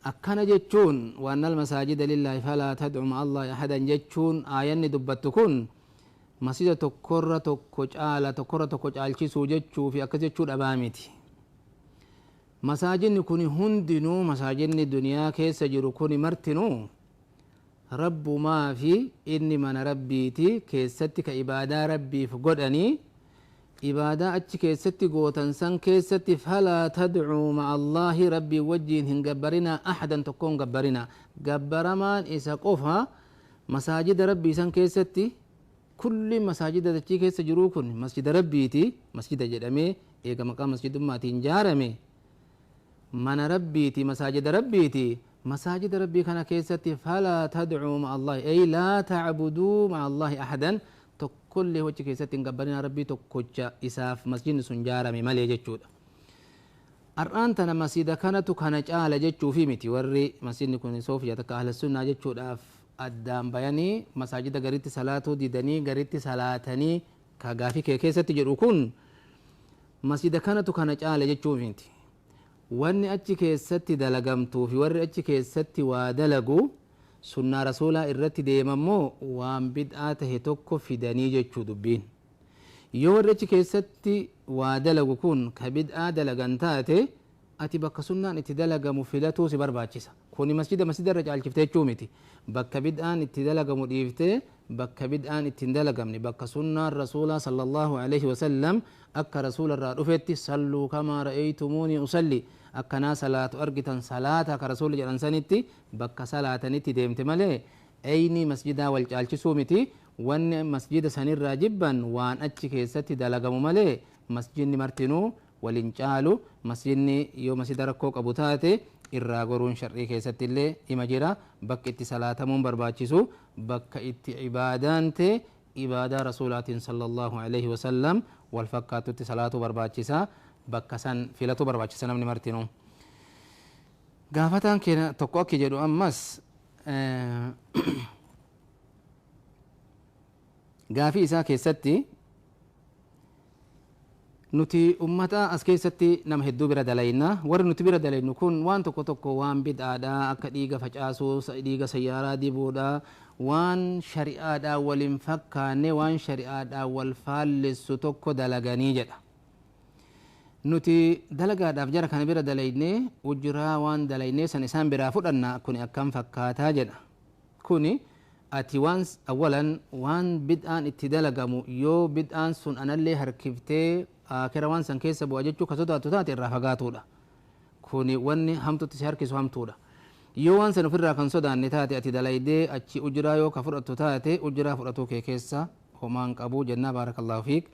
Akkana jechuun waan almasaajida lillaahi falaa tadcu ma'a Allahi ahadan jechuun, aayanni dubbattu kun masjida tokkorra tokko caala, tokkorra tokko caalchisuu jechuu fi akkas jechuu dhabaa miti. Masaajidni kun hundinuu, masaajidni duniyaa keessa jiru kun martinuu Rabbumaa fi inni mana Rabbiiti. Keessatti ka ibaadaa Rabbiif godhanii, ibaadaa achi keessatti gootan san keessatti falaa tadcuu ma'a Allaahi, Rabbii wajjiin hin gabbarinaa, ahadan, tokkoon gabbarinaa, gabbaramaan isa qofa. Masaajida Rabbii san keessatti, kulli masaajida dachii keessa jiruu kun masjida Rabbiiti. Masjida jedhamee eega maqaa masjidummaatiin jaarame mana Rabbiiti, masaajida Rabbiiti. Masaajida Rabbii kana keessatti falaa tadcuu ma'a Allaahi, ay laa tacbuduu ma'a Allaahi ahadan, tokkollee wachi keessatti hin gabbarinaa, Rabbii tokkocha isaaf masjidni sun jaarame malee jechuudha. Har'aan tana masjida kanatu kana caala jechuufi miti. Warri masjidni kun soofiya takka ahlassunnaa jechuudhaaf addaan bayanii masaajida garitti salaatuu didanii garitti salaatanii ka gaafii kee keessatti jedhu kun, masjida kanatu kana caala jechuu miti. Wanni achi keessatti dalagamtuu fi warri achi keessatti waa dalagu sunnaa Rasuulaa irratti deemammoo waan bid'aa tahe tokko fidanii jechuu dubbiin. Yoo warri achi keessatti waa dalagu kun ka bid'aa dalagan taate, ati bakka sunnaan itti dalagamu filatuu si barbaachisa. Kuni masjida masjida irra caalchifte jechuu miti. Bakka bid'aan itti dalagamu dhiiftee bakka bid'aan itti hin dalagamne, bakka sunnaan Rasuulaa sallallahu alaihi wasallam akka Rasuula irraa dhufetti, salluu kamaa ra'aytumuunii usalli, akkanaa salaatu argitan salaata ka Rasuulli jedhan sanitti bakka salaatanitti deemte malee, eyni masjidaa wal caalchisuu miti. Wanni masjida sanirraa jibban waan achi keessatti dalagamu malee masjidni martinuu walin caalu. Masjidni yoo masjida rakkoo qabu taate irraa goruun shar'ii keessatti illee ima jira. Bakka itti salaatamuun barbaachisu, bakka itti ibaadaan ta'e ibaadaa Rasuulaatiin sallallahu alaihi wasallam wal fakkaatutti salaatuu barbaachisa. Bakka san filatuu barbaachisa namni martinuu. Gaafataan keenya tokko akki jedhu, ammas gaafii isaa keessatti, nuti ummata as keessatti nama hedduu bira dalayna. Warri nuti bira dalaynu kun waan tokko tokko waan bid'aadha, akka dhiiga facaasuu, dhiiga sayyaaraa dibuudha, waan shari'aadhaan wal hin fakkaanne, waan shari'aadhaan wal faallessu tokko dalaganii jedha. Nuti dalagaadhaaf jara kana bira dalayne, ujraa waan dalaynee san isaan biraa fudhanna, kuni akkam fakkaataa jedha. Kuni ati waan awwalan waan bid'aan itti dalagamu, yoo bid'aan sun anallee harkiftee akira waan san keessa bu'a jechuu ka sodaattu taate, irraa fagaatuudha. Kuni wanni hamtutti si harkisu hamtuudha. Yoo waan san ofirraa kan sodaanne taate, ati dalaydee achi ujraa yoo ka fudhattu taate, ujraa fudhatuu kee keessa homaan qabu jennaa. Baarakallahu fiik.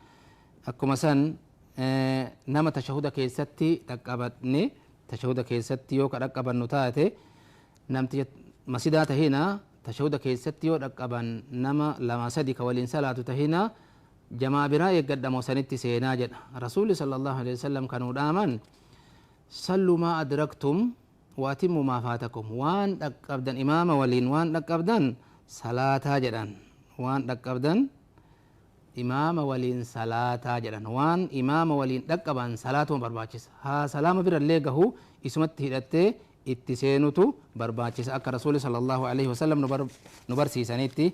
Akkuma san nama tashahuda keessatti dhaqqabanne, tashahuda keessatti yoo ka dhaqqabannu taate, namticha masidaa tahina, tashahuda keessatti yoo dhaqqaban nama lama sadi ka waliin salaatu tahina, jamaa biraa eeggadhamo sanitti seenaa jedha. Rasuulli sallallahu alaihi wasallam kanuu dhaaman, salluu maa adraktum wa atimmu maa faatakum. Waan dhaqqabdan, imaama waliin waan dhaqqabdan salaataa jedhan. Waan dhaqqabdan imaama waliin salaataa jedhan. Waan imaama waliin dhaqqaban salaatuma barbaachisa. Haa salaama birallee gahu isumatti hidhattee itti seenutu barbaachisa, akka Rasuuli sallallahu alaihi wasallam nu barsiisanitti.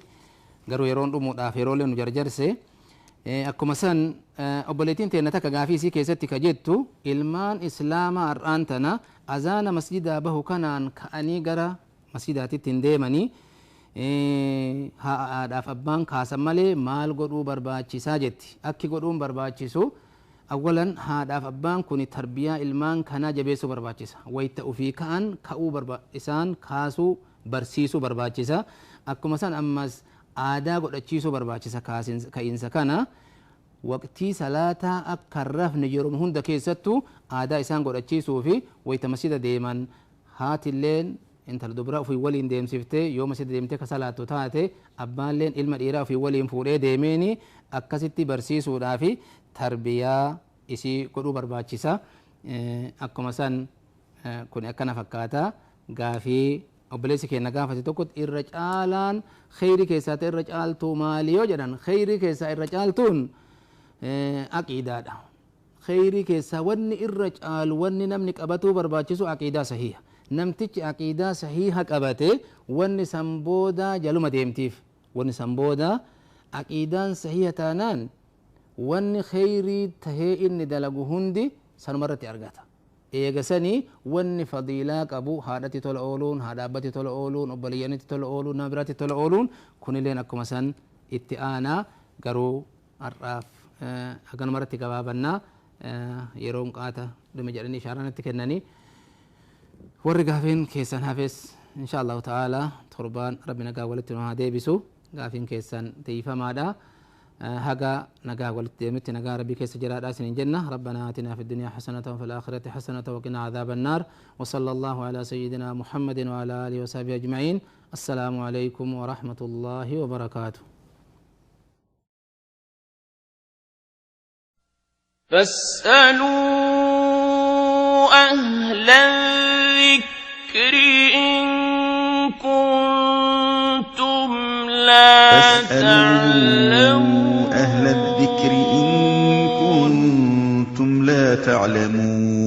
Garuu yeroon dhumuudhaaf yeroolee nu jarjarse. Akkuma san obboleettiin teenna takka gaafii isii keessatti ka jettu, ilmaan Islaamaa har'aan tana azaana masjidaa bahu kanaan ka'anii gara masjidaatitti hin deemanii, haadhaaf abbaan kaasan malee, maal godhuu barbaachisaa jetti. Akki godhuun barbaachisu Awwalan haadhaaf abbaan kun tarbiyaa ilmaan kanaa jabeessuu barbaachisa. Wayita ofii ka'an ka'uu isaan kaasuu barsiisuu barbaachisa. Akkuma san ammas aadaa godhachiisuu barbaachisa ka'iinsa kana. Waqtii salaataa akka hin rafne yeroo hunda keessattuu aadaa isaan godhachiisuu fi wayita masjida deeman haatilleen intala dubraa ofii waliin deemsiftee yoo masjida deemtee ka salaattu taate abbaalleen ilma dhiiraa ofii waliin fuudhee deemeeni akkasitti barsiisuudhaa fi tarbiyaa isii godhuu barbaachisa. Akkuma san kun akkana fakkaata gaafii obboleessi keenya gaafate tokko irra caalaan kheyrii keessaa ta'e irra caaltuu maali yoo jedhan kheyrii keessaa irra caaltuun aqiidaadha. Kheyrii keessaa wanni irra caalu wanni namni qabatuu barbaachisu aqiidaa sahiha. Namtichi aqiidaa sahiha qabate wanni san booda jaluma deemtiif. Wanni san booda aqiidaan sahiha taanaan wanni kheyrii tahee inni dalagu hundi sanumarratti argata. Eegasanii wanni fadiilaa qabu haadhatti tola ooluun, haadha abbatti tola ooluun, obboleeyyanitti tola ooluun, nama biraatti tola ooluun kunilleen akkuma san itti aanaa garuu har'aaf akkanumarratti gabaabannaa yeroon qaata dhume jedhanii ishaaraan itti kennanii warri gaafiin keessan hafes insha Allahu ta'ala torbaan rabbi nagaa walitti nu haa deebisu gaafiin keessan tiifamaadha. هجا نجا ولت مت نجا ربي كيس جراد آسن الجنة. ربنا آتنا في الدنيا حسنة وفي الآخرة حسنة وقنا عذاب النار، وصلى الله على سيدنا محمد وعلى آله وصحبه أجمعين. السلام عليكم ورحمة الله وبركاته. فاسألوا أهل الذكر إن كنتم لا تعلمون. أهل الذكر إن كنتم لا تعلمون.